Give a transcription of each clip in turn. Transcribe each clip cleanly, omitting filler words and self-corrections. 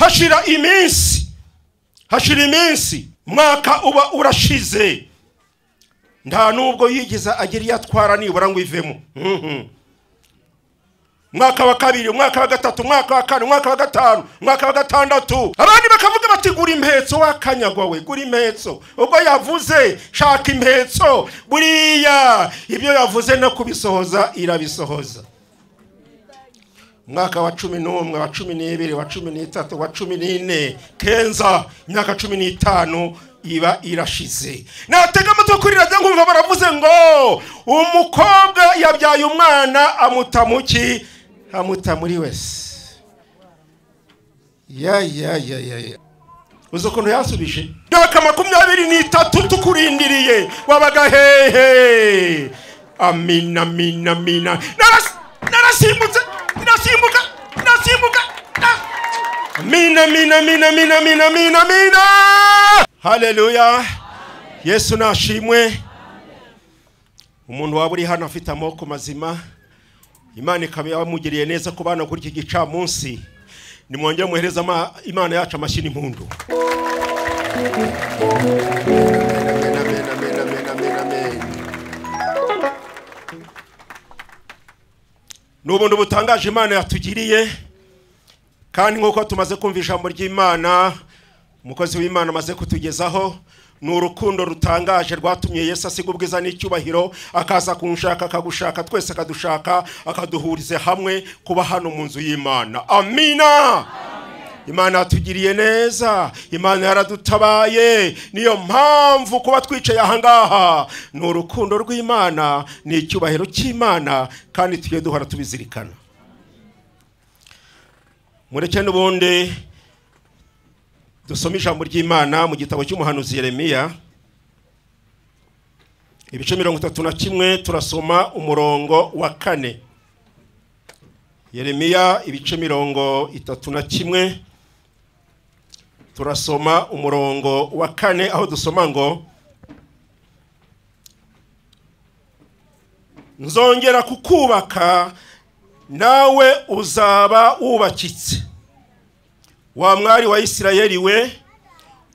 Hashira iminsi, hashira iminsi, mwaka uba urashize, nta nubwo yigeze agira iyo atwara nibura ngo ivemo. Mwaka wa kabiri, umwaka wa gatatu, umwaka wa kane, umwaka wa gatanu, umwaka wa gatandatu, abandi bakavuga bati gura impetso wakanyagwa we, gura impetso. Ubwo yavuze shaka impetso, buriya ibyo yavuze no kubisohoza irabisohoza. Umwaka wa 11, wa 12, wa 13, wa 14, kenza imyaka 15 iba irashize. Natega amatwi kuri radio nkumva baravuze ngo umukobwa yabyaye umwana amuta muki, amuta muri wese. Ya ya ya ya. Uzi ukuntu yasubije? Imyaka 23 tukurindiriye wabaga hehe? Amina amina amina. Narasimbutse, narasimbuka, narasimbuka. Amina amina amina amina amina amina amina. Haleluya. Yesu nashimwe. Umuntu waba uri hano afite amoko mazima, Imana ikaba yamugiriye neza ku bana kuri iki gicamunsi, nimwongere muhereza Imana yacu amashyi n'impundu. Amen, amen, amen, amen, amen, amen. N'ubundi butangaje Imana yatugiriye, kandi nk'uko tumaze kumva ijambo ry'Imana, umukozi w'Imana amaze kutugezaho, ni urukundo rutangaje rwatumye Yesu asiga ubwiza n'icyubahiro, akaza kunshaka, akagushaka, twese akadushaka, akaduhuriza hamwe kuba hano mu nzu y'Imana. Amina. Imana yatugiriye neza, Imana yaradutabaye. Niyo mpamvu kuba twicaye aha ngaha ni urukundo rw'Imana, ni icyubahiro cy'Imana, kandi tugiye duhora tubizirikana. Mureke n'ubundi dusome ijambo ry'Imana mu gitabo cy'umuhanuzi Yeremiya, ibice 31, turasoma umurongo wa 4. Yeremiya ibice 31, turasoma umurongo wa 4, aho dusoma ngo nzongera kukubaka nawe uzaba wubakitse, wa mwari wa Isirayeli we,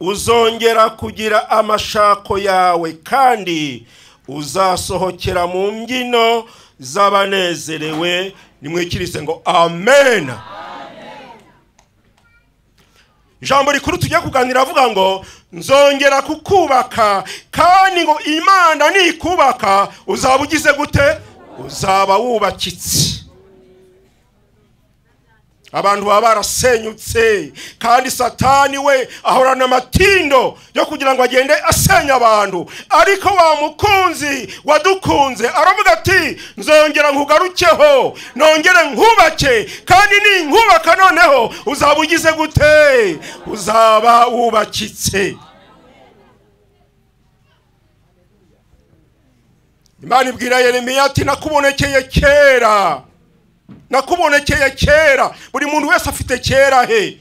uzongera kugira amashako yawe, kandi uzasohokera mu mbyino z'abanezerewe. Nimwikirize ngo amen. Ijambo rikuru tugiye kuganira avuga ngo nzongera kukubaka, kandi ngo Imana nikubaka uzaba ugize gute? Uzaba wubakitse. Abantu baba barasenyutse, kandi Satani we ahorana amatindo yo kugira ngo agende asenya abantu, ariko wa mukunzi wadukunze aravuga ati nzongera nkugarukeho, nongere nkubake, kandi ninkubaka noneho uzaba ugize gute? Uzaba wubakitse. Imana ibwira Yeremiya ati nakubonekeye kera, nakubonekeye kera. Buri muntu wese afite kera he,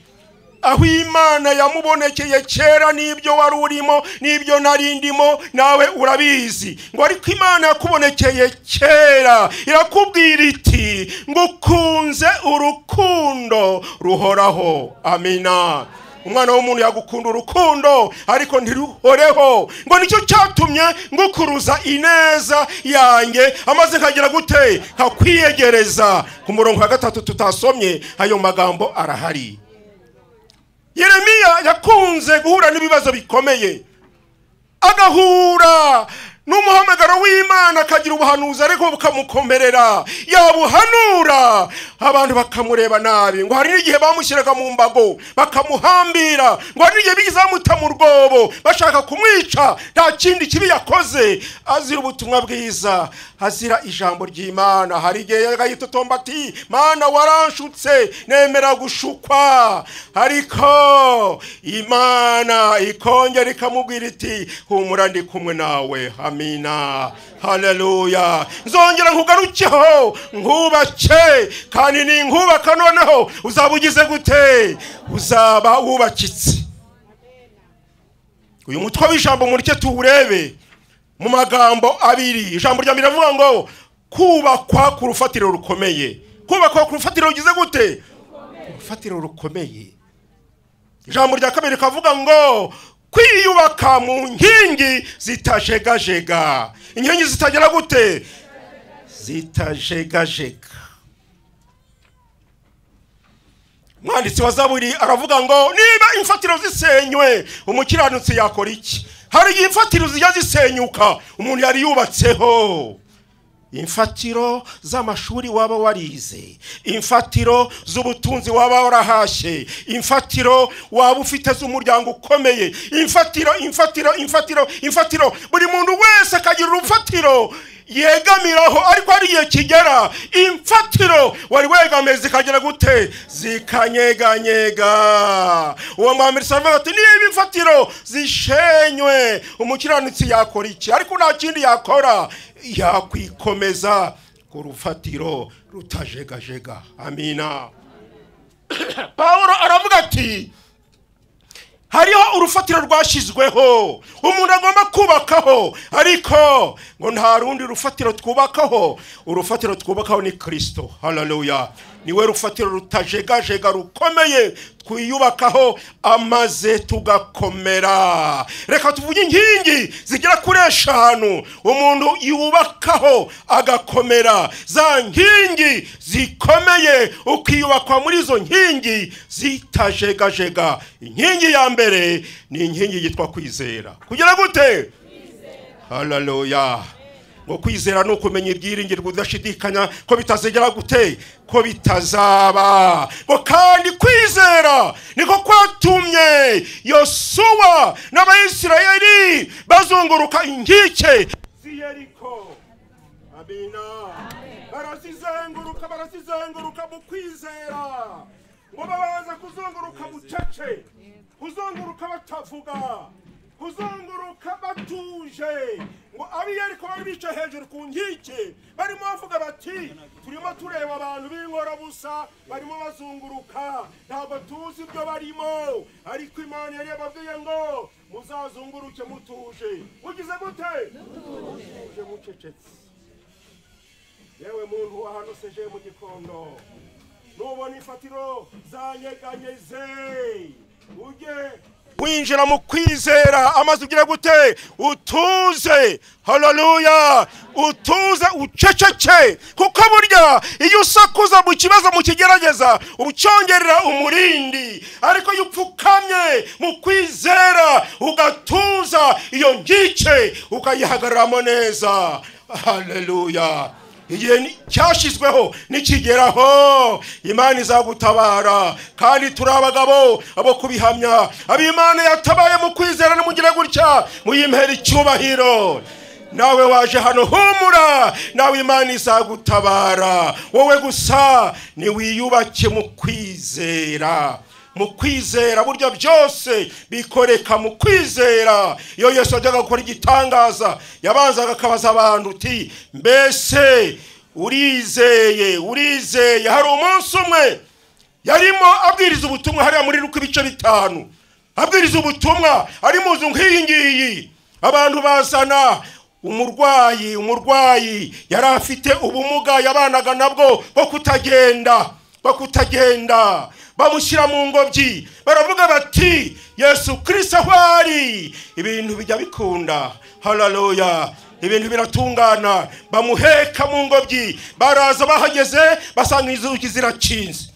aho Imana yamubonekeye kera, n'ibyo wari urimo n'ibyo narindimo nawe urabizi. Ngo ariko Imana yakubonekeye kera, irakubwira iti ngukunze urukundo ruhoraho. Amina. Umwana w'umuntu yagukunda urukundo ariko ntiruhoreho. Ngo nicyo cyatumye ngukuruza ineza yanjye, amaze kagira gute? Kakwiyegereza. Ku murongo wa 3 tutasomye, ayo magambo arahari. Yeremiya yakunze guhura n'ibibazo bikomeye, agahura n'umuhamagaro w'Imana, akagira ubuhanuzi ariko bukamukomerera, yabuhanura abantu bakamureba nabi. Ngo hari n'igihe bamushyiraga mu mbago bakamuhambira, ngo hari n'igihe bigeze bamuta mu rwobo bashaka kumwica, nta kindi kibi yakoze, azira ubutumwa bwiza, azira ijambo ry'Imana. Hari igihe yagayitotomba ati Mana waranshutse nemera gushukwa, ariko Imana ikongera ikamubwira iti humura ndi kumwe nawe. Amina. Haleluya. Nzongera nkugarukeho nkubake, kandi ninkubaka noneho uzaba ugize gute? Uzaba wubakitse. Uyu mutwe w'ijambo mureke tuwurebe mu magambo abiri. Ijambo rya mbere rivuga ngo kubakwa ku rufatiro rukomeye. Kubakwa ku rufatiro rugize gute? Urufatiro rukomeye. Ijambo rya kabiri kavuga ngo kwiyubaka mu nkingi zitajegajega. Inkingi zitagera gute? Zitajegajega. Mwanditsi wa Zaburi aravuga ngo niba imfatiro zisenywe umukiranutsi yakora iki? Hari imfatiro zijya zisenyuka umuntu yari yubatseho. Imfatiro z'amashuri waba warize, imfatiro z'ubutunzi waba warahashye, imfatiro waba ufite z'umuryango ukomeye, imfatiro imfatiro imfatiro imfatiro, buri muntu wese akagira urufatiro yegamiraho. Ariko hari igihe kigera imfatiro wari wegamiye zikagera gute? Zikanyeganyega. Uwo mwamiri aravuga ati niba imfatiro zishenywe umukiranutsi yakora iki? Ariko nta kindi yakora, yakwikomeza ku rufatiro rutajegajega. Amina. Pawulo aravuga ati hariho urufatiro rwashyizweho umuntu agomba kubakaho, ariko ngo nta rundi rufatiro twubakaho. Urufatiro twubakaho ni Kristo. Haleluya. Niwe rufatiro rutajegajega rukomeye twiyubakaho amaze tugakomera. Reka tuvuge inkingi zigera kuri 5 umuntu yubakaho agakomera. Za nkingi zikomeye ukiyubakwa muri izo nkingi zitajegajega. Inkingi ya mbere ni inkingi yitwa kwizera. Kugira gute? Haleluya. Ngo kwizera no kumenya ibyiringirwa udashidikanya ko bitazegera gute? Ko bitazaba. Ngo kandi kwizera niko kwatumye Yosuwa n'Abayisirayeli bazunguruka inkike z'Yeriko. Amina. Barasizenguruka, barasizenguruka mu kwizera. Ngo babanza kuzunguruka bucece, kuzunguruka batavuga, kuzunguruka batuje. Ngo ab'Yeriko bari bicaye hejuru ku nkike barimo bavuga bati turimo tureba abantu b'inkorabusa barimo bazunguruka, ntabwo tuzi ibyo barimo, ariko Imana yari yababwiye ngo muzazunguruke mutuje. Mugize gute? Mutuje, mucecetse. Yewe muntu wa hano seje mu Gikondo, nubona ifatiro zanyeganyeze ujye winjira mu kwizera, amaze ugira gute? Utuze. Haleluya. Utuze, uceceke, kuko burya iyo usakuza mu kibazo mu kigerageza ucyongerera umurindi, ariko iyo upfukamye mu kwizera ugatuza iyo ngice ukayihagararamo neza. Haleluya. Igihe cyashyizweho nikigeraho Imana izagutabara, kandi turi abagabo abo kubihamya. Ab'Imana yatabaye mu kwizera nimugire gutya muyimpera icyubahiro. Nawe waje hano humura, nawe Imana izagutabara. Wowe gusa ni wiyubake mu kwizera. Mu kwizera burya byose bikoreka mu kwizera. Iyo Yesu ajyaga gukora igitangaza yabanzaga akabaza abantu uti mbese urizeye? Urizeye? Hari umunsi umwe yarimo abwiriza ubutumwa hariya muri Luka ibice 5, abwiriza ubutumwa ari mu nzu nk'iyi ngiyi. Abantu bazana umurwayi, umurwayi yari afite ubumuga yabanaga nabwo bwo kutagenda, bamushyira mu ngobyi. Baravuga bati Yesu Kristo aho ari ibintu bijya bikunda. Haleluya. Ibintu biratungana. Bamuheka mu ngobyi, baraza bahageze basanga inzugi zirakinze.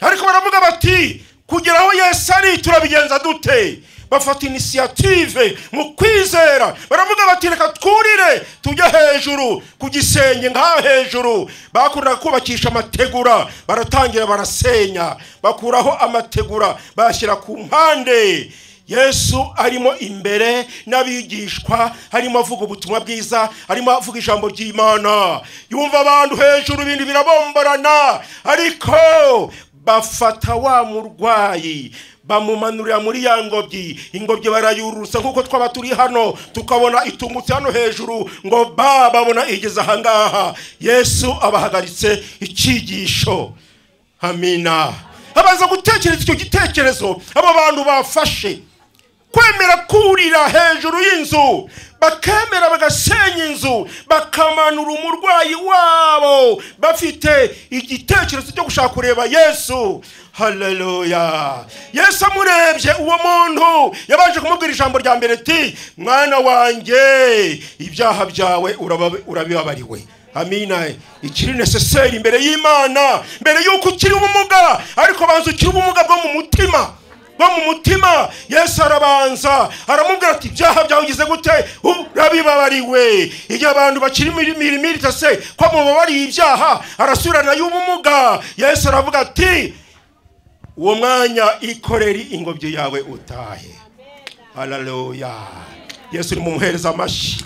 Ariko baravuga bati kugira aho Yesu ari turabigenza dute? Bafata initiative mu kwizera, baravuga bati reka twurire tujye hejuru ku gisenge nka hejuru. Bakundaga kubakisha amategura, baratangira barasenya, bakuraho amategura bashyira ku mpande. Yesu arimo imbere n'abigishwa, arimo avuga ubutumwa bwiza, arimo avuga ijambo ry'Imana. Yumva abantu hejuru ibintu birabomborana, ariko bafata wa murwayi bamumanurira muri ya ngobyi. Ingobyi barayurusa nkuko twaba turi hano tukabona itungutse hano hejuru, ngo bababona igeze ahangaha. Yesu abahagaritse icyigisho. Amina. Abaza gutekereza icyo gitekerezo abo bantu bafashe kwemera kurira hejuru y'inzu Bakemera bagasenya inzu, bakamanura umurwayi wabo bafite igitekerezo cyo gushaka kureba Yesu. Haleluya. Yesu amurebye uwo muntu yabanje kumubwira ijambo rya mbere ati mwana wanjye ibyaha byawe urabibabariwe. Amina. Ikiri necessaire imbere y'Imana mbere yuko ukiri ubumuga, ariko banza ukiri ubumuga bwo mu mutima, bwo mu mutima. Yesu arabanza aramubwira ati ibyaha byawe ugize gute? Urabibabariwe. Igihe abantu bakiri mirimo se ko mubabariye ibyaha, arasubirana y'ubumuga. Yesu aravuga ati uwo mwanya ikoreri ingobyi yawe utahe. Haleluya. Yesu ni mumuhereza amashyi.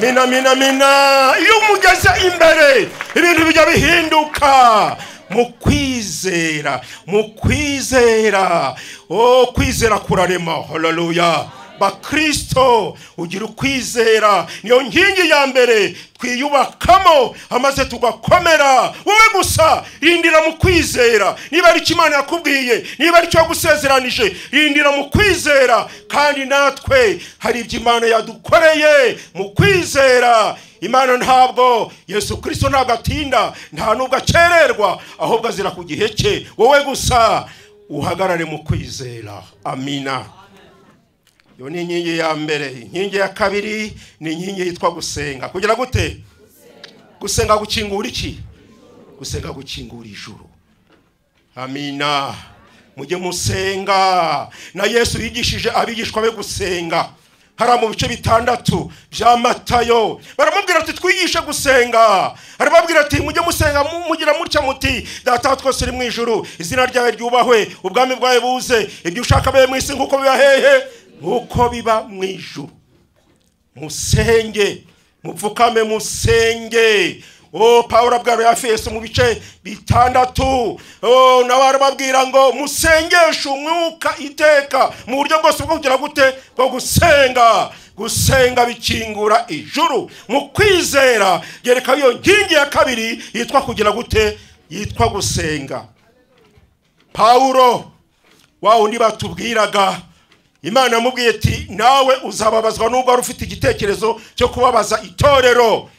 Mina mina mina. Iyo umugeze imbere ibintu bijya bihinduka. Mu kwizera, mu kwizera. Oh, kwizera kurarema. Haleluya. Bakristo ugira ukwizera, niyo nkingi ya mbere twiyubakamo amaze tugakomera. Wowe gusa rindira mu kwizera. Niba ari Imana yakubwiye, niba ari cyo yagusezeranije, rindira mu kwizera. Kandi natwe hari ibyo Imana yadukoreye mu kwizera. Imana ntabwo, Yesu Kristo ntabwo atinda, nta nubwo akererwa, ahubwo azira ku gihe cye. Wowe gusa uhagarare mu kwizera. Amina. Iyo ni inkingi ya mbere. Inkingi ya kabiri ni inkingi yitwa gusenga. Kugira gute? Gusenga gukingura iki? Gusenga gukingura ijuru. Amina. Mujye musenga. Na Yesu yigishije abigishwa be gusenga. Hari mu bice 6 bya Matayo baramubwira ati twigishe gusenga. Arababwira ati mujye musenga mugira mutya muti data twose uri mu ijuru, izina ryawe ryubahwe, ubwami bwawe buze, ibyo ushaka bibe mu isi nkuko biba hehe, nkuko biba mu ijuru. Musenge, mupfukame musenge. Oh, Paulo abwira Efeso mu bice 6, oh, nawe arababwira ngo musengeshe umwuka iteka mu buryo bwose bwo kugira gute? Bwo gusenga. Gusenga bikingura ijuru. Mu kwizera gereka iyo nkingi ya kabiri yitwa kugira gute? Yitwa gusenga. Paulo wa undi batubwiraga, Imana yamubwiye ati nawe uzababazwa nubwo wari ufite igitekerezo cyo kubabaza itorero.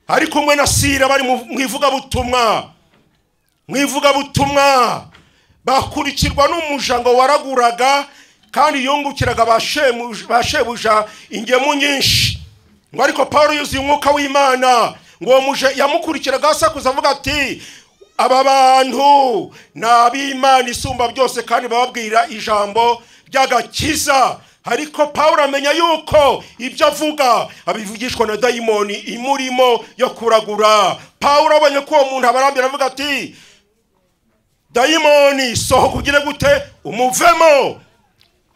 Ari kumwe na Sira bari mu ivugabutumwa, mu ivugabutumwa bakurikirwa n'umujango waraguraga kandi yungukiraga ba shebuja ingemu nyinshi. Ngo ariko Paulo yuzuye umwuka w'Imana, ngo muje yamukurikiraga asakuza avuga ati aba bantu n'ab'Imana isumba byose kandi bababwira ijambo ry'agakiza. Ariko Paulo amenya yuko ibyo avuga abivugishwa na dayimoni imurimo yo kuragura. Paulo abonye ko uwo muntu abarambira avuga ati dayimoni sohoka ugire gute? Umuvemo.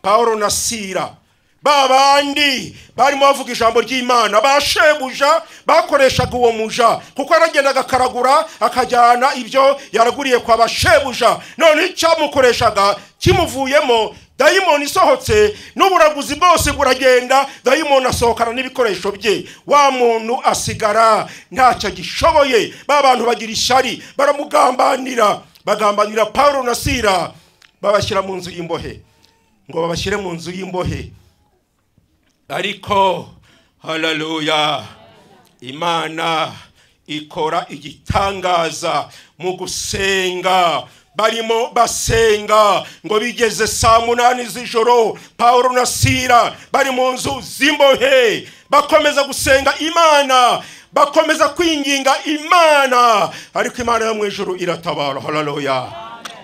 Paulo na Sira babandi barimo bavuga ijambo ry'Imana, ba shebuja bakoreshaga uwo muja kuko aragendaga akaragura akajyana ibyo yaraguriye kwa bashebuja. None icyamukoreshaga kimuvuyemo, dayimoni isohotse n'uburaguzi bwose buragenda, dayimoni asohokana n'ibikoresho bye. Wa muntu asigara ntacyo agishoboye. Ba bantu bagira ishyari, baramugambanira, bagambanira Paulo na Sira, babashyira mu nzu y'imbohe. Ngo babashyire mu nzu y'imbohe. Ariko haleluya, Imana ikora igitangaza mu gusenga. Barimo basenga ngo bigeze saa 8 z'ijoro, Paulo na Sira bari mu nzu z'imbohe, bakomeza gusenga Imana, bakomeza kwinginga Imana. Ariko Imana yo mu ijuru iratabara. Haleluya.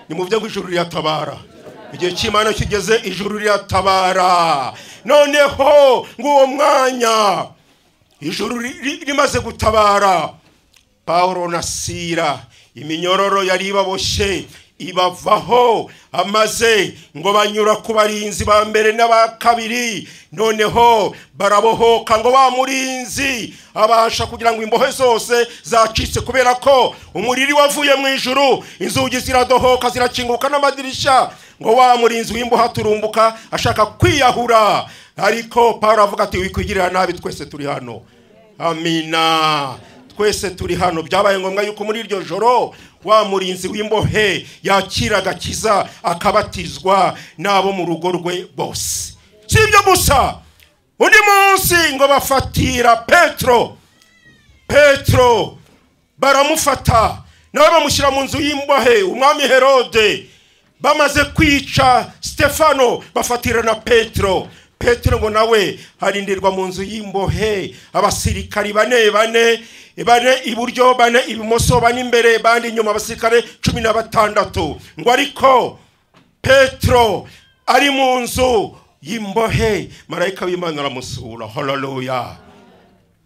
Ni mu byo ijuru riratabara. Igihe cy'Imana kigeze ijuru riratabara. Noneho ngo uwo mwanya ijuru rimaze gutabara, Paulo na Sira iminyororo yari ibaboshye ibavaho, amaze ngo banyura ku barinzi ba mbere n'aba kabiri. Noneho barabohoka ngo wa murinzi abasha kugira ngo imbohe zose zacitse, kubera ko umuriri wavuye mu ijuru, inzugi ziradohoka zirakinguka n'amadirisha. Ngo wa murinzi w'imbohe aturumbuka ashaka kwiyahura, ariko Paulo avuga ati wikwigirira nabi, twese turi hano. Amina. Twese turi hano. Byabaye ngombwa yuko muri iryo joro wa murinzi w'imbohe yakira agakiza akabatizwa n'abo mu rugo rwe bose. Si ibyo gusa, Undi munsi ngo bafatira Petro baramufata, nawe bamushyira mu nzu y'imbohe. Umwami Herode bamaze kwica Stefano bafatira na Petro. Petro ngo nawe harindirwa mu nzu y'imbohe, abasirikari bane bane, bane iburyo, bane ibumoso, bane imbere, bandi inyuma, abasirikare 16. Ngo ariko Petro ari mu nzu y'imbohe, marayika w'Imana aramusura. Haleluya.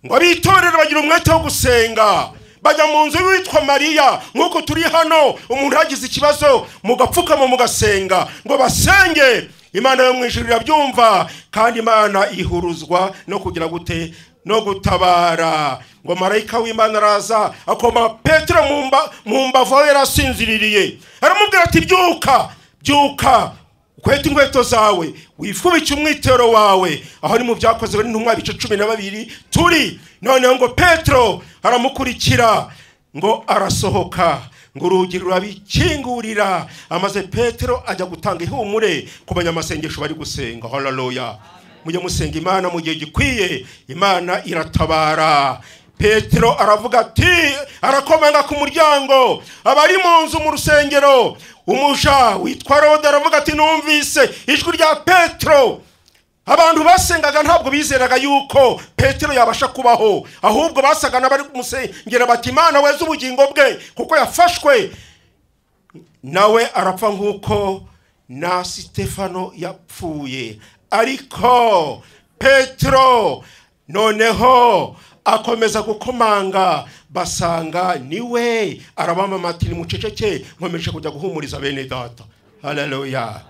Ngo abitorero bagira umwete wo gusenga, bajya mu nzu witwa Mariya. Nk'uko turi hano, umuntu yagize ikibazo mugapfukama mugasenga, ngo basenge, Imana yo mu ijuru irabyumva, kandi Imana ihuruzwa no kugira gute? No gutabara. Ngo marayika w'Imana araza akoma Petro mu mbavu aho yarasinziririye, aramubwira ati byuka, byuka, ukwete inkweto zawe, wifubike umwitero wawe. Aho ni mu Byakozwe n'Intumwa ibice 12 turi. Noneho ngo Petro aramukurikira, ngo arasohoka, ngo urugi rurabikingurira. Amaze Petro ajya gutanga ihumure ku banyamasengesho bari gusenga. Haleluya. Mujye musenga Imana mu gihe gikwiye, Imana iratabara. Petro aravuga ati, arakomanga ku muryango, abari mu nzu mu rusengero. Umuja witwa Rode aravuga ati numvise ijwi rya Petro. Abantu basengaga ntabwo bizeraga yuko Petro yabasha kubaho, ahubwo basaga n'abari kumusengera bati Imana weze ubugingo bwe, kuko yafashwe nawe arapfa nk'uko na Stefano yapfuye. Ariko Petro noneho akomeza gukomanga, basanga niwe, arabamama ati nimuceceke, nkomeje kujya guhumuriza bene data. Haleluya.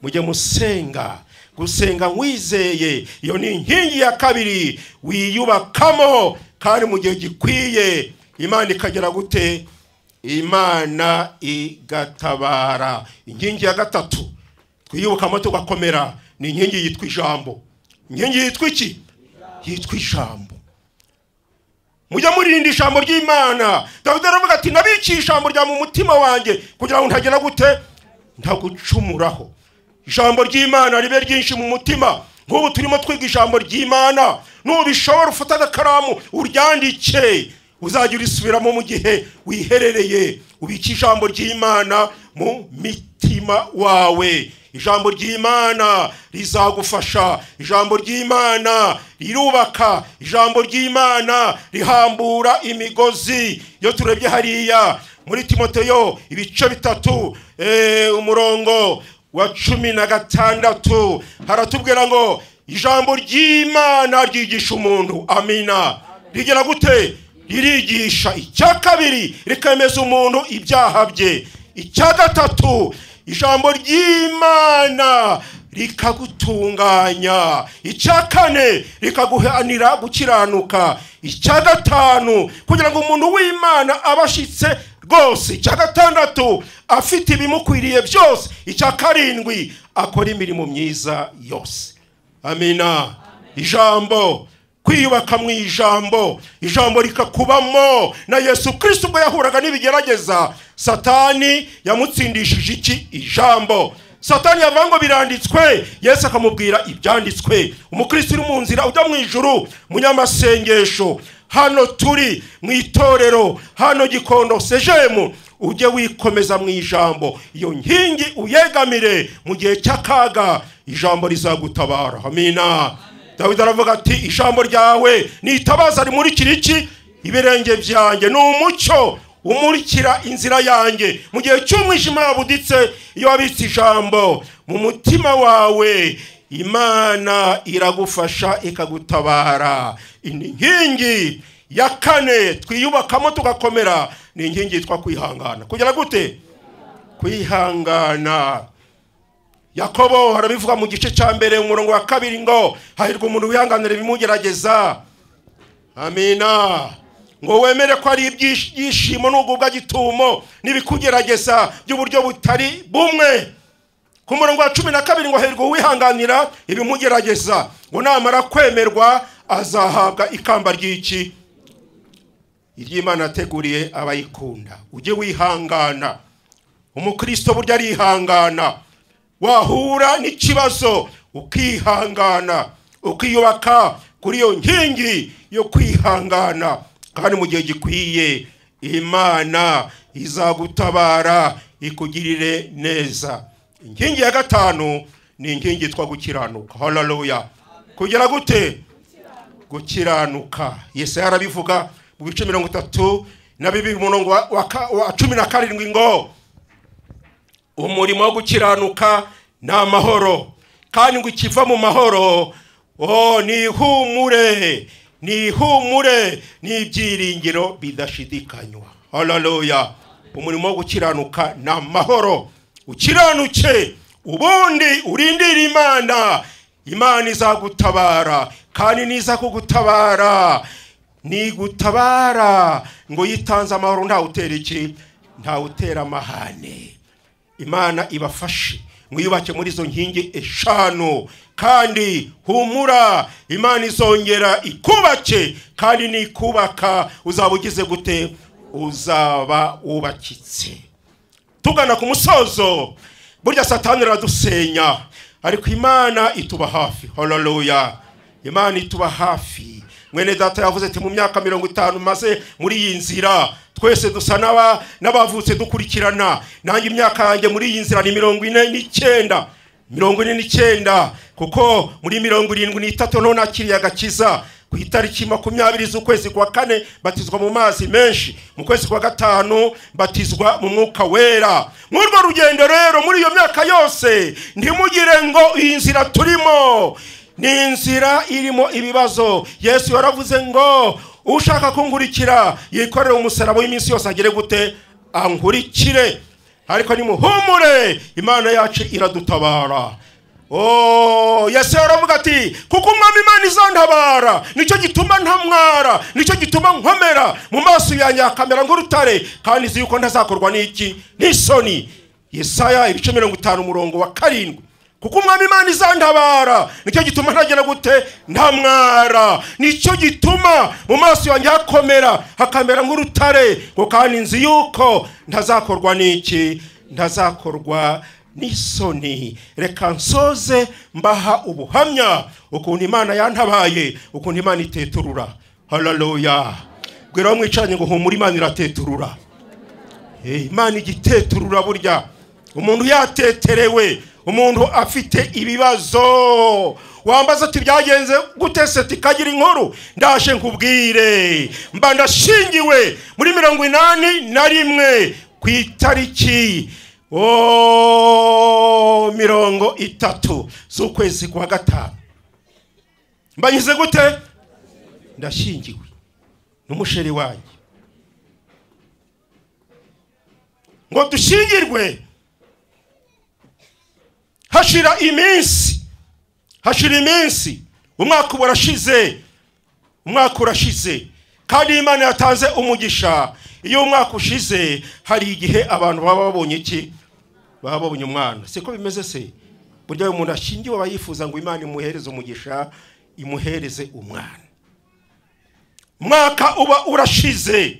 Mujye musenga, gusenga wizeye, iyo ni inkingi ya kabiri wiyubakamo, kandi mu gihe gikwiye Imana ikagera gute? Imana igatabara. Inkingi ya gatatu twiyubakamo tugakomera ni inkingi yitwa ijambo. Inkingi yitwa iki? Yitwa ijambo. Mujye murinda ijambo ry'Imana. Dawidi aravuga ati nabikiye ijambo rya mu mutima wanjye kugira ngo ntagera gute? Ntagucumuraho. Ijambo ry'Imana ribe ryinshi mu mutima. Nk'ubu turimo twiga ijambo ry'Imana, nubishobora ufata agakaramu uryandike, uzajya urisubiramo mu gihe wiherereye. Ubike ijambo ry'Imana mu mitima wawe. Ijambo ry'Imana rizagufasha, ijambo ry'Imana rirubaka, ijambo ry'Imana rihambura imigozi. Iyo turebye hariya muri Timoteyo ibice 3 umurongo wa 16 haratubwira ngo ijambo ry'Imana ryigisha umuntu. Amina. Rigera gute? Ririgisha. Icya kabiri rikemeza umuntu ibyaha bye. Icya gatatu ijambo ry'Imana rikagutunganya. Icya kane rikaguhanira gukiranuka. Icya gatanu kugira ngo umuntu w'Imana abashitse rwose. Icya gatandatu afite ibimukwiriye byose. Icya karindwi akora imirimo myiza yose. Amina. Ijambo, kwiyubaka mu ijambo, ijambo rikakubamo. Na Yesu Kristo ubwo yahuraga n'ibigerageza, Satani yamutsindishije iki? Ijambo. Satani yavuga ngo biranditswe, Yesu akamubwira ibyanditswe. Umukristo uri mu nzira ujya mu ijuru, munyamasengesho, hano turi mu itorero, hano Gikondo Sejemu, ujye wikomeza mu ijambo. Iyo nkingi uyegamire mu gihe cy'akaga, ijambo rizagutabara. Amina. Dawidi aravuga ati ijambo ryawe ni itabaza rimurikira iki? Ibirenge byanjye, ni umucyo umurikira inzira yanjye. Mu gihe cy'umwijima wabuditse, iyo wabitse ijambo mu mutima wawe, Imana iragufasha ikagutabara. Inkingi ya kane twiyubakamo tugakomera ni inkingi yitwa kwihangana. Kugira gute? Kwihangana. Yakobo arabivuga mu gice cya mbere umurongo wa 2 ngo hahirwa umuntu wihanganira ibimugerageza. Amina. Ngo wemere ko ari ibyishimo n'ugubwa gitumo n'ibikugerageza by'uburyo butari bumwe. Ku murongo wa 12 ngo hahirwa uwihanganira ibimugerageza, ngo namara kwemerwa azahabwa ikamba ry'iki? Iry'Imana yateguriye abayikunda. Ujye wihangana. Umukristo burya arihangana. Wahura n'ikibazo ukihangana, Ukiyubaka kuri iyo nkingi yo kwihangana, kandi mu gihe gikwiye Imana izagutabara ikugirire neza. Inkingi ya gatanu ni inkingi yitwa gukiranuka. Haleluya. Kugira gute? Gukiranuka. Yesaya arabivuga mu bice 32 umurongo wa 17 ngo umurimo wo gukiranuka ni amahoro, kandi ngo ikiva mu mahoro ni ihumure, ni ihumure, ni ibyiringiro bidashidikanywa. Haleluya. Umurimo wo gukiranuka ni amahoro. Ukiranuke ubundi urindire Imana, Imana izagutabara, kandi niza kugutabara nigutabara ngo yitanze amahoro, nta utera iki, nta utera amahane. Imana ibafashe mwiyubake muri izo nkingi 5, kandi humura, Imana izongera ikubake, kandi nikubaka uzaba ugize gute? Uzaba wubakitse. Tugana ku musozo, burya Satani aradusenya, ariko Imana ituba hafi. Haleluya. Imana ituba hafi. Mwene data yavuze ati mu myaka 50 maze muri iyi nzira, twese dusa n'abavutse dukurikirana. Nanjye imyaka yanjye muri iyi nzira ni 49, 49, kuko muri 73 none nakiriye agakiza ku itariki 20 z'ukwezi kwa 4 batizwa mu mazi menshi, mu kwezi kwa 5 batizwa mu mwuka wera. Muri urwo rugendo rero, muri iyo myaka yose, ntimugire ngo iyi nzira turimo ni inzira irimo ibibazo. Yesu yaravuze ngo ushaka kunkurikira yikorere umusaraba w'iminsi yose agere gute? Ankurikire. Ariko nimuhumure, Imana yacu iradutabara. Yesu yaravuga ati kuko umwami Imana izantabara, nicyo gituma ntamwara, nicyo gituma nkomera, mu maso yanjye akamera nk'urutare, kandi nzi yuko ntazakorwa n'iki? N'isoni. Yesaya ibice 50 umurongo wa 7. Kuko umwami Imana izantabara, nicyo gituma ntagera gute? Ntamwara. Nicyo gituma mu maso yanjye hakomera, hakamera nk'urutare, ngo kandi nzi yuko ntazakorwa n'iki? Ntazakorwa n'isoni. Reka nsoze mbaha ubuhamya ukuntu Imana yantabaye, ukuntu Imana iteturura. Haleluya. Bwira mwicaranye ngo humura, Imana irateturura. Imana igiteturura. Burya umuntu yateterewe, umuntu afite ibibazo, wambaza ati byagenze gute se tikagira inkuru, ndaje nkubwire. Mba ndashingiwe muri 81 ku itariki 30 z'ukwezi kwa 5. Mbanyize gute? Ndashingiwe n'umusheri wanjye ngo dushingirwe. Hashira iminsi, hashira iminsi, umwaka urashize, umwaka urashize, kandi Imana yatanze umugisha. Iyo umwaka ushize hari igihe abantu baba babonye iki? Baba babonye umwana. Siko bimeze se? Burya umuntu ashingiwe aba yifuza ngo Imana imuhereze umugisha, imuhereze umwana. Umwaka uba urashize,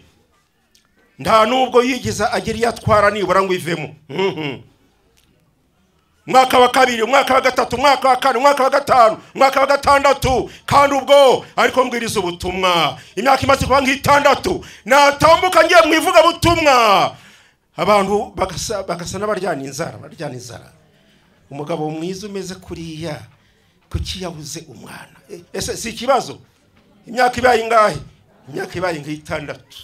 nta nubwo yigeze agira yatwara nibura ngo ivemo. Umwaka wa 2, umwaka wa 3, umwaka wa 4, umwaka wa 5, umwaka wa 6, kandi ubwo ariko mbwiriza ubutumwa. Imyaka imaze kuba nk'itandatu natambuka ngiye mu ivuga butumwa, abantu bagasa n'abaryana inzara, baryana inzara. Umugabo mwiza umeze kuriya kuki yabuze umwana? Ese si ikibazo? Imyaka ibaye ingahe? Imyaka ibaye nk'itandatu.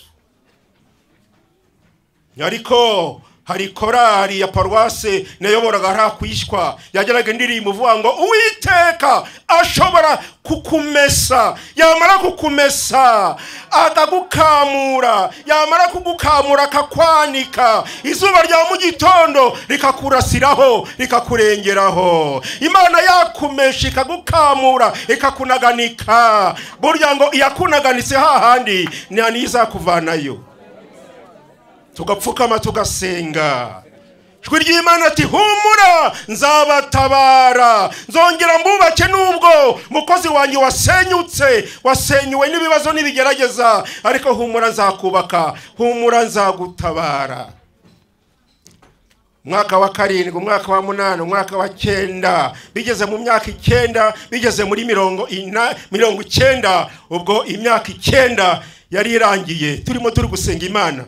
Ariko hari korali ya paruwase nayoboraga ntakwishwa, yageraga indirimbo uvuga ngo Uwiteka ashobora kukumesa, yamara kukumesa akagukamura, yamara kugukamura akakwanika, izuba rya mu gitondo rikakurasiraho, rikakurengeraho. Imana yakumesha ikagukamura, ikakunaganika. Burya ngo iyakunaganitse hahandi ni izakuvanayo. Tugapfukama tugasenga. Ijwi ry'Imana ati humura, nzabatabara, nzongera mbubake nubwo mukozi wanjye wasenyutse, wasenyuwe n'ibibazo n'ibigerageza, ariko humura nzakubaka, humura nzagutabara. Umwaka wa 7, umwaka wa 8, umwaka wa 9, bigeze mu myaka 9, bigeze muri 90, ubwo imyaka 9 yari irangiye. Turimo turi gusenga Imana,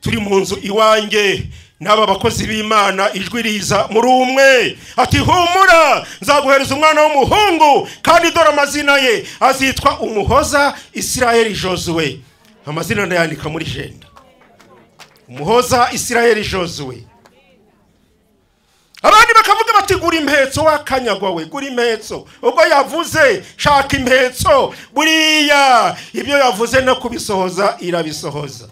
turi mu nzu iwanjye n'aba bakozi b'Imana, ijwi riza muri umwe ati humura, nzaguhereza umwana w'umuhungu, kandi dore amazina ye azitwa Umuhoza Israel Josue. Amazina ndayandika muri jenda, Umuhoza Israel Josue. Abandi bakavuga bati gura impetso wakanyagwa we, gura impetso. Ubwo yavuze shaka impetso, buriya ibyo yavuze no kubisohoza irabisohoza.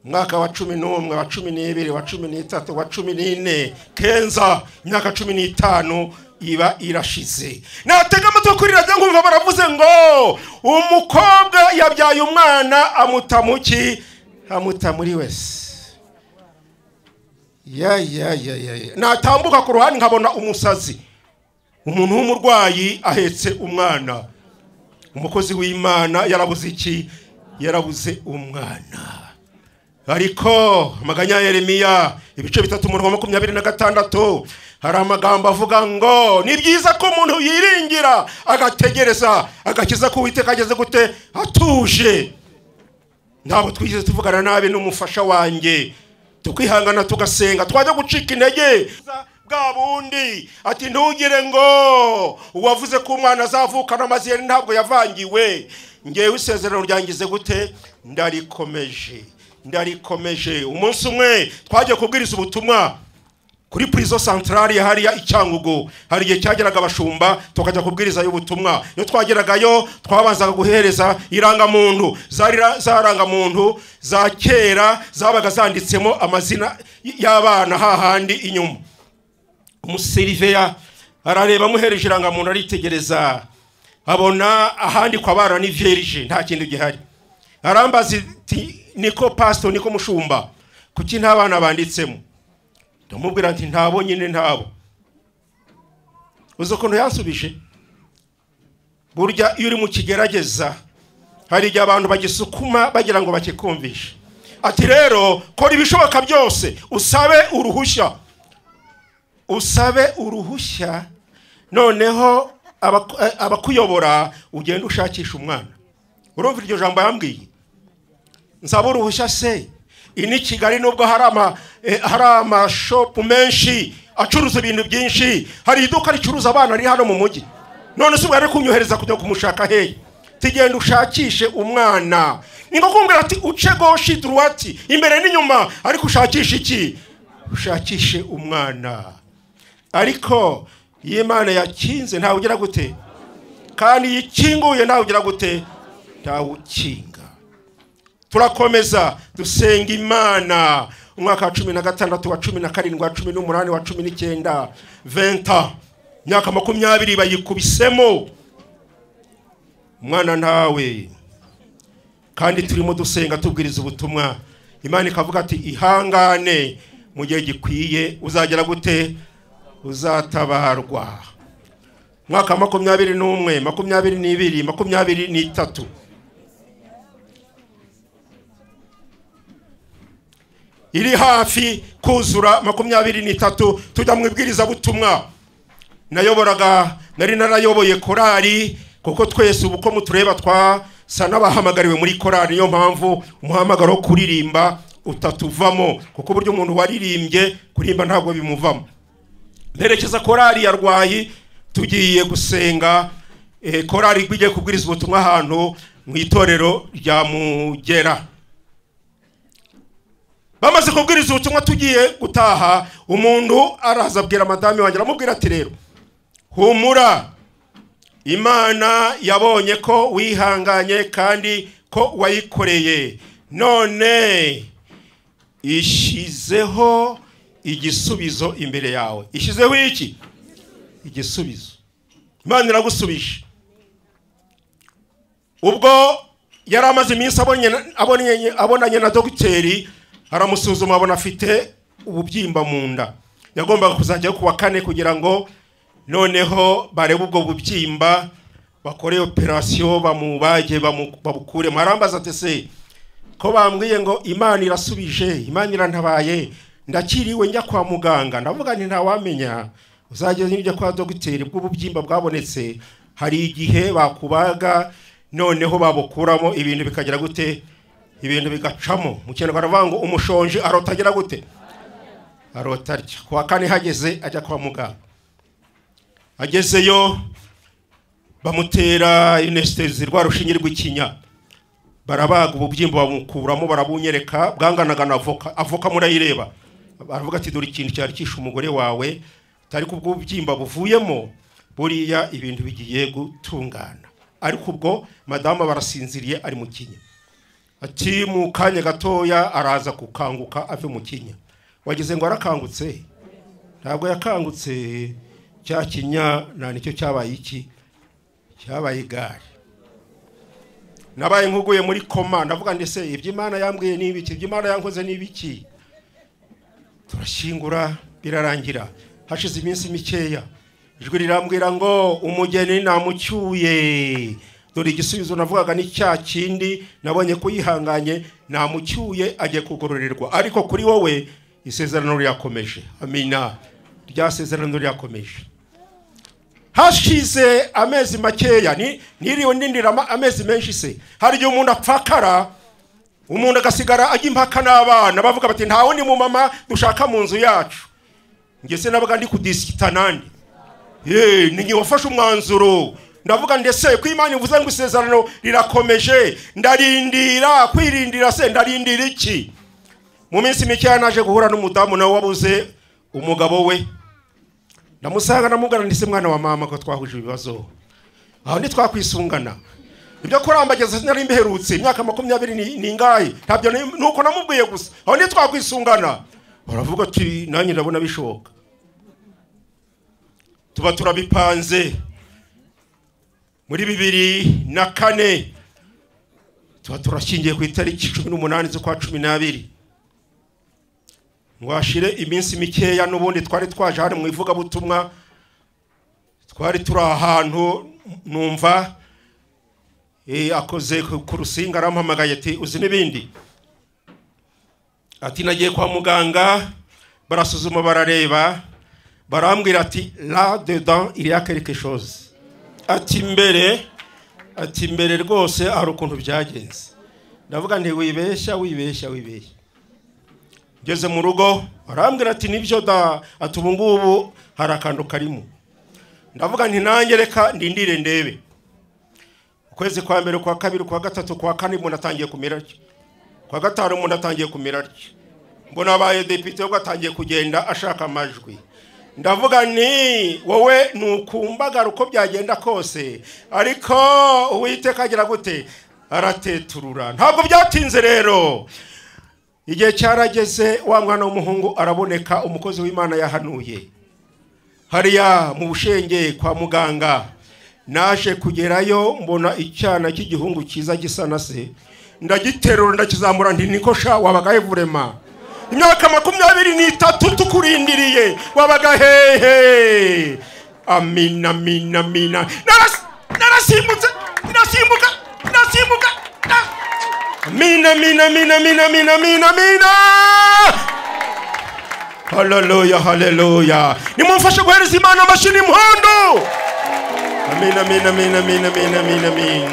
Umwaka wa 11, wa 12, wa 13, wa 14, kenza imyaka 15 iba irashize. Natega amatwi kuri radio nkumva baravuze ngo umukobwa yabyaye umwana amuta muki, amuta muri wese. Ya ya ya ya. Natambuka ku ruhande nkabona umusazi, umuntu w'umurwayi ahetse umwana. Umukozi w'Imana yarabuze iki? Yarabuze umwana. Ariko amaganya ya Yeremiya ibice 3 umurongo 26 hari amagambo avuga ngo ni byiza ko umuntu yiringira agategereza agakiza ko Uwiteka ageze gute atuje. Ntabwo twigeze tuvugana nabi n'umufasha wanjye, tukwihangana tugasenga, twajya gucika intege bwa bundi ati ntugire ngo uwavuze ko umwana azavuka n'amazina ntabwo yavangiwe. Ngewe isezerano ryangize gute? Ndarikomeje, ndarikomeje. Umunsi umwe twagiye kubwiriza ubutumwa kuri prison centrale ya hariya Icyangugu. Hari igihe cyageraga abashumba tukajya kubwiriza ubutumwa. Iyo twageragayo twabanzaga guhereza irangamuntu, zari zarangamuntu za kera zabaga zanditsemo amazina y'abana hahandi inyuma. Umuseriveya arareba amuhereje irangamuntu, aritegereza abona ahandi kwa bana ni vierge, nta kintu gihari. Arambaza ati niko pastor, niko mushumba, kuki nta bana banditsemo? Ndamubwira nti ntabo nyine ntabo. Uzi ukuntu yansubije? Burya iyo uri mu kigerageza hari igihe abantu bagisukuma bagira ngo bakikumvishe. Ati rero kora ibishoboka byose usabe uruhushya, usabe uruhushya, noneho abakuyobora ugenda ushakisha umwana. Urumva iryo jambo yambwiye? Nsaba uruhushya se? Ini Kigali nubwo hari amashopu menshi acuruza ibintu byinshi, hari iduka ricuruza abana riri hano mu mujyi. None se ubwo ari kunyohereza kujya kumushaka hehe? Tigenda ushakishe umwana. Ni nko kumbwira ati uce gauche droite, imbere n'inyuma, ariko ushakishe iki? Ushakishe umwana. Ariko iyo Imana yakinze ntawe ugira gute? Kandi yikinguye ntawe ugira gute? Ntawe ukinga. Turakomeza dusenga Imana. Umwaka wa 16, wa 17, wa 18, wa 19, 20, imyaka 20 bayikubisemo umwana ntawe. Kandi turimo dusenga tubwiriza ubutumwa, Imana ikavuga ati ihangane mu gihe gikwiye uzagera gute? Uzatabarwa. Mwaka 21, 22, 23, iri hafi kuzura 23, tujya mu ibwiriza butumwa. Nayoboraga, nari narayoboye korali, kuko twese ubu ko mutureba twasa n'abahamagariwe muri korali. Niyo mpamvu umuhamagaro wo kuririmba utatuvamo, kuko uburyo umuntu waririmbye kurimba ntabwo bimuvamo. Mperekeza korali ya Rwayi tugiye gusenga, korali igiye kubwiriza ubutumwa ahantu mu itorero rya Mugera. Bamaze kubwiriza ubutumwa tugiye gutaha, umuntu araza abwira madame wanjye, aramubwira ati rero humura, Imana yabonye ko wihanganye kandi ko wayikoreye, none ishizeho igisubizo imbere yawe. Ishizeho iki? Igisubizo. Imana iragusubije. Ubwo yari amaze iminsi abonanye na dogiteri, aramusuzuma abona afite ububyimba mu nda. Yagombaga kuzajya ku wa 4 kugira ngo noneho barebe ubwo bubyimba, bakore operation, bamubage, babukuremo. Arambaza ati se Ko bambwiye ngo Imana irasubije, Imana irantabaye, ndakiriwe njya kwa muganga. Ndavuga nti ntawamenya, uzageze njya kwa dogiteri bw'ububyimba bwabonetse, hari igihe bakubaga noneho babukuramo ibintu bikagira gute, ibintu bigacamo. Mu Kinyarwanda bavuga ngo umushonji arotagira gute, arotarya. Kuwa kane hageze ajya kwa muganga, agezeyo bamutera anestesi rwa rushinge rw'ikinya, barabaga ububyimba bamukuramo, barabunyereka bwanganaga na avoka. Avoka murayireba, baravuga ati dore ikintu cyari kishe umugore wawe, tari kubw'ububyimba buvuyemo, buriya ibintu bigiye gutungana. Ariko ubwo madama barasinziriye ari mu kinya. Ati mu kanya gatoya araza kukanguka ave mu kinya. Wagize ngo arakangutse? Ntabwo yakangutse, cya kinya na nicyo cyabaye iki, cyabaye igare. Nabaye nkuguye muri koma, ndavuga ndese ibyo Imana yambwiye ni ibiki, ibyo Imana yankoze ni ibiki. Turashyingura birarangira. Hashize iminsi mikeya ijwi rirambwira ngo umugeni namucyuye. Dore igisubizo navugaga ni cya kindi nabonye ko yihanganye, namucyuye agiye kugororerwa. Ariko kuri wowe isezerano ryakomeje. Amina. Rya sezerano ryakomeje. Hashize amezi makeya, niriwe ndindira amezi menshi se. Hari igihe umuntu apfakara, umuntu agasigara ajya impaka n'abana bavuga bati nta wundi mu mama dushaka mu nzu yacu. Nge se nabaga ndi kudisikita nande. Ni wafashe umwanzuro. Ndavuga ndese ko Imana ivuze ngo isezerano rirakomeje, ndarindira kwirindira se ndarindira iki? Mu minsi mike naje guhura n'umudamu nawe wabuze umugabo we. Ndamusanga namugana ndise mwana wa mama ko twahuje ibibazo, aho ntitwakwisungana. Ibyo kurambageza sinari mbiherutse imyaka 20 ningahe, ntabyo nuko namubwiye gusa, aho ntitwakwisungana. Baravuga ati nanjye ndabona bishoboka. Tuba turabipanze muri 2004, tuba turashyingiye ku itariki 18 z'ukwa 12. Ngo hashire iminsi mikeya, n'ubundi twari twaje hano mu ivugabutumwa, twari turi ahantu numva akoze ku rusinga arampamagaye ati uzi n'ibindi, ati nagiye kwa muganga barasuzuma barareba, barambwira ati là dedans il y a quelque chose. Ati mbere rwose hari ukuntu byagenze. Ndavuga nti wibeshya wibeshya wibeshya. Ngeze mu rugo arambwira ati nibyo da, ati ubu ngubu hari akantu karimo. Ndavuga nti nanjye reka ndindire ndebe. Ukwezi kwa mbere, kwa kabiri, kwa gatatu, kwa kane umuntu atangiye kumera atyo, kwa gatanu umuntu atangiye kumera atyo, mbona abaye depite ubwo atangiye kugenda ashaka amajwi. Ndavuga nti wowe nukumbagara uko byagenda kose, ariko Uwiteka agira gute, arateturura. Ntabwo byatinze rero, igihe cyarageze wa mwana w'umuhungu araboneka, umukozi w'Imana yahanuye hariya mu Bushenge kwa muganga. Naje kugerayo mbona icyana cy'igihungu cyiza gisa na se, ndagiterura ndakizamura nti niko sha wabagahe vurema, imyaka 23 tukurindiriye wabaga hehe? Amina amina amina. Narasimbutse, ndasimbuka, ndasimbuka. Amina amina amina amina amina amina amina. Haleluya haleluya. Nimumfashe guhereza Imana amashyi n'impundu. Amina amina amina amina amina amina amina.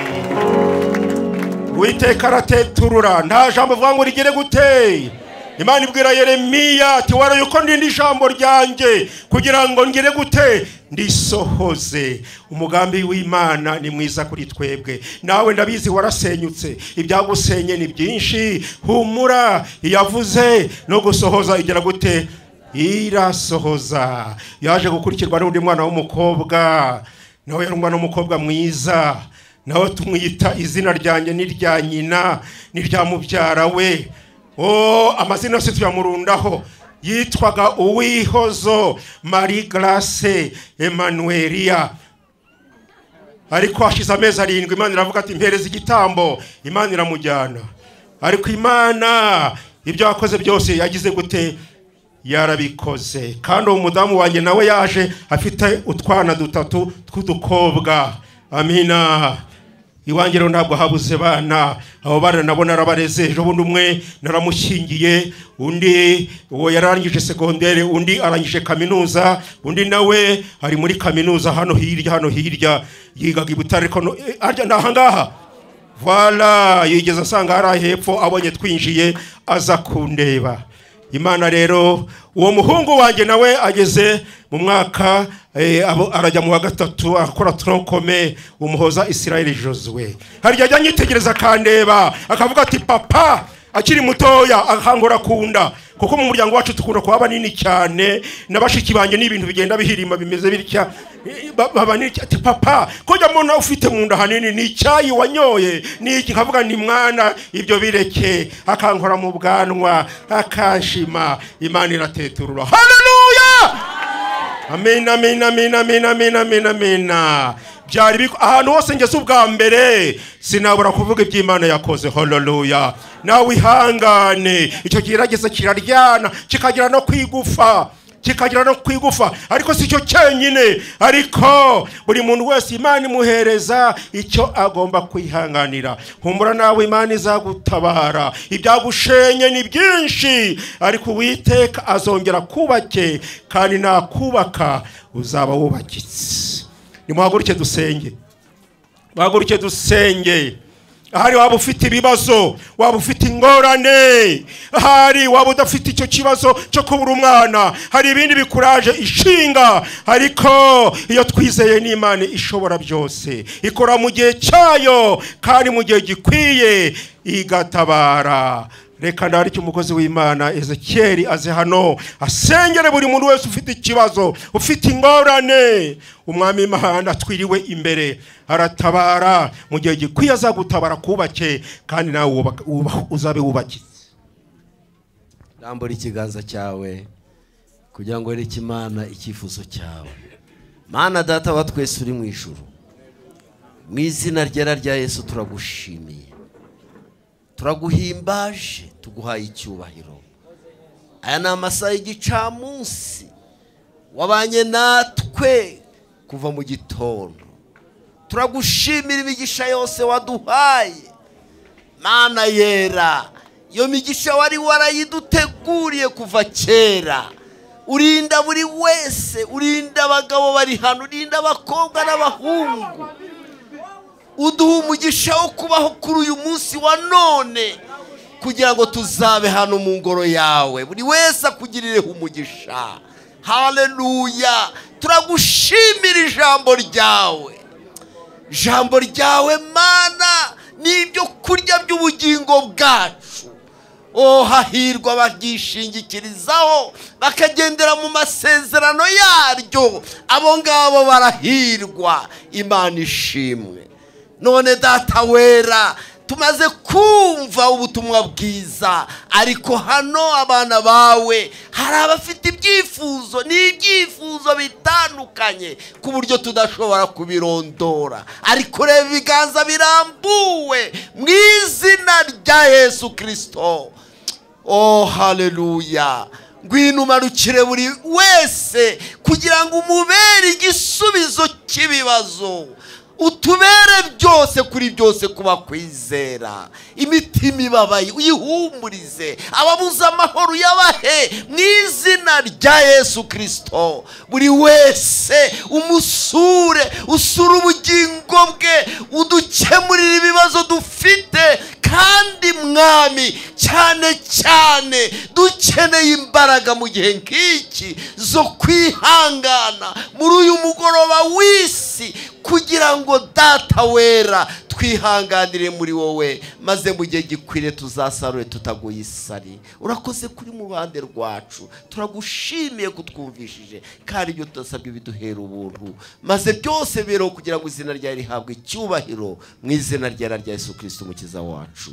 Uwiteka arateturura, nta jambo avuga ngo rigere gute. Imana ibwira Yeremiya ati waraye uko ndinda ijambo ryanjye kugira ngo ngere gute, ndisohoze. Umugambi w'Imana ni mwiza kuri twebwe. Nawe ndabizi warasenyutse, ibyagusenye ni byinshi. Humura, yavuze no gusohoza igera gute, irasohoza. Yaje gukurikirwa n'undi mwana w'umukobwa, nawe yari umwana w'umukobwa mwiza, nawe tumwita izina ryanjye n'irya nyina n'irya mubyara we. Amazina yose tuyamurundaho. Yitwaga Uwihozo Marie Grace Emmanuelia. Ariko hashize amezi 7 Imana iravuga ati mpereza igitambo. Imana iramujyana. Ariko Imana ibyo yakoze byose yagize gute, yarabikoze. Kandi uwo mudamu wanjye nawe yaje afite utwana dutatu tw'udukobwa. Amina. Iwanjye rero ntabwo habuze bana, abo bana nabo narabareze. Ejo bundi umwe naramushyingiye, undi uwo yarangije segondere, undi arangije kaminuza, undi nawe ari muri kaminuza hano hirya yigaga i Butare, ariko arya ni ahangaha. Voilà, yigeze asanga hari hepfo, abonye twinjiye aza kundeba. Imana rero uwo muhungu wanjye nawe ageze mu mwaka arajya mu wa gatatu akora tronkome, Umuhoza Israel Josue. Hari ajya anyitegereza akandeba akavuga ati papa, akiri mutoya akangora kunda, kuko mu muryango wacu tukunda kuba banini cyane nabashiki banjye n'ibintu bigenda bihirima bimeze bitya, baba ni ati papa ko jya mbona ufite mu nda hanini, ni icyayi wanyoye ni iki? Nkavuga ni mwana ibyo bireke. Akankora mu bwanwa akanshima. Imana irateturura. Haleluya, amen amen amen amen amen amen amen. Byari ahantu hose ngeze ubwa mbere sinabura kuvuga iby'Imana yakoze. Haleluya. Nawe ihangane, icyo kirageze kiraryana kikagira no kwigufa, kikagira no kwigufa, ariko si cyo cyenyine. Ariko buri muntu wese Imana imuhereza icyo agomba kwihanganira. Humura nawe Imana izagutabara. Ibyagushenye ni byinshi, ariko Uwiteka azongera kubake, kandi nakubaka uzaba wubakitse. Nimuhaguruke dusenge, muhaguruke dusenge. Ahari waba ufite ibibazo, waba ufite ingorane, ahari waba udafite icyo kibazo cyo kubura umwana, hari ibindi bikuraje ishinga, ariko iyo twizeye n'Imana ishobora byose, ikora mu gihe cyayo kandi mu gihe gikwiye igatabara. Reka ndarike umukozi w'Imana Ezekiel aze hano asengere buri muntu wese ufite ikibazo, ufite ingorane. Umwami Imana atwiriwe imbere, aratabara mu gihe gikwiye, azagutabara kubake, kandi nawe uzabe wubakitse. Rambura ikiganza cyawe kugira ngo wereke Imana icyifuzo cyawe. Mana data wa twese uri mu ijuru, mu izina ryera rya Yesu turagushimiye, turaguhimbaje, tuguhaye icyubahiro. Aya ni amasaha y'igicamunsi, wabanye natwe kuva mu gitondo. Turagushimira imigisha yose waduhaye. Mana yera, iyo migisha wari warayiduteguriye kuva kera. Urinda buri wese, urinda abagabo bari hano, urinda abakobwa n'abahungu. Uduha umugisha wo kubaho kuri uyu munsi wa none, kugira ngo tuzabe hano mu ngoro yawe. Buri wese akugirireho umugisha. Haleluya. Turagushimira ijambo ryawe. Ijambo ryawe Mana ni ibyo kurya by'ubugingo bwacu. Oh, hahirwa baryishingikirizaho bakagendera mu masezerano yaryo, abo ngabo barahirwa. Imana ishimwe. None data wera, tumaze kumva ubutumwa bwiza, ariko hano abana bawe hari abafite ibyifuzo n'ibyifuzo bitandukanye ku buryo tudashobora kubirondora, ariko reba ibiganza birambuwe mu izina rya Yesu Kristo. Oh, haleluya. Ngwino umanukire buri wese kugira ngo umubere igisubizo cy'ibibazo, utubere byose kuri byose kuba kwizera. Imitima ibabaye uyihumurize, ababuze amahoro uyabahe mu izina rya Yesu Kristo. Buri wese umusure, usure ubugingo bwe, udukemurire ibibazo dufite. Kandi Mwami, cyane cyane dukeneye imbaraga mu gihe nk'iki zo kwihangana muri uyu mugoroba w'isi, kugira ngo data wera twihanganire muri wowe, maze mu gihe gikwiriye tuzasarure tutaguye isari. Urakoze kuri mu ruhande rwacu, turagushimiye kutwumvishije, kandi ibyo tudasabye biduhera ubuntu, maze byose bibereho kugira ngo izina ryawe rihabwe icyubahiro, mu izina ryera rya Yesu Kristo umukiza wacu.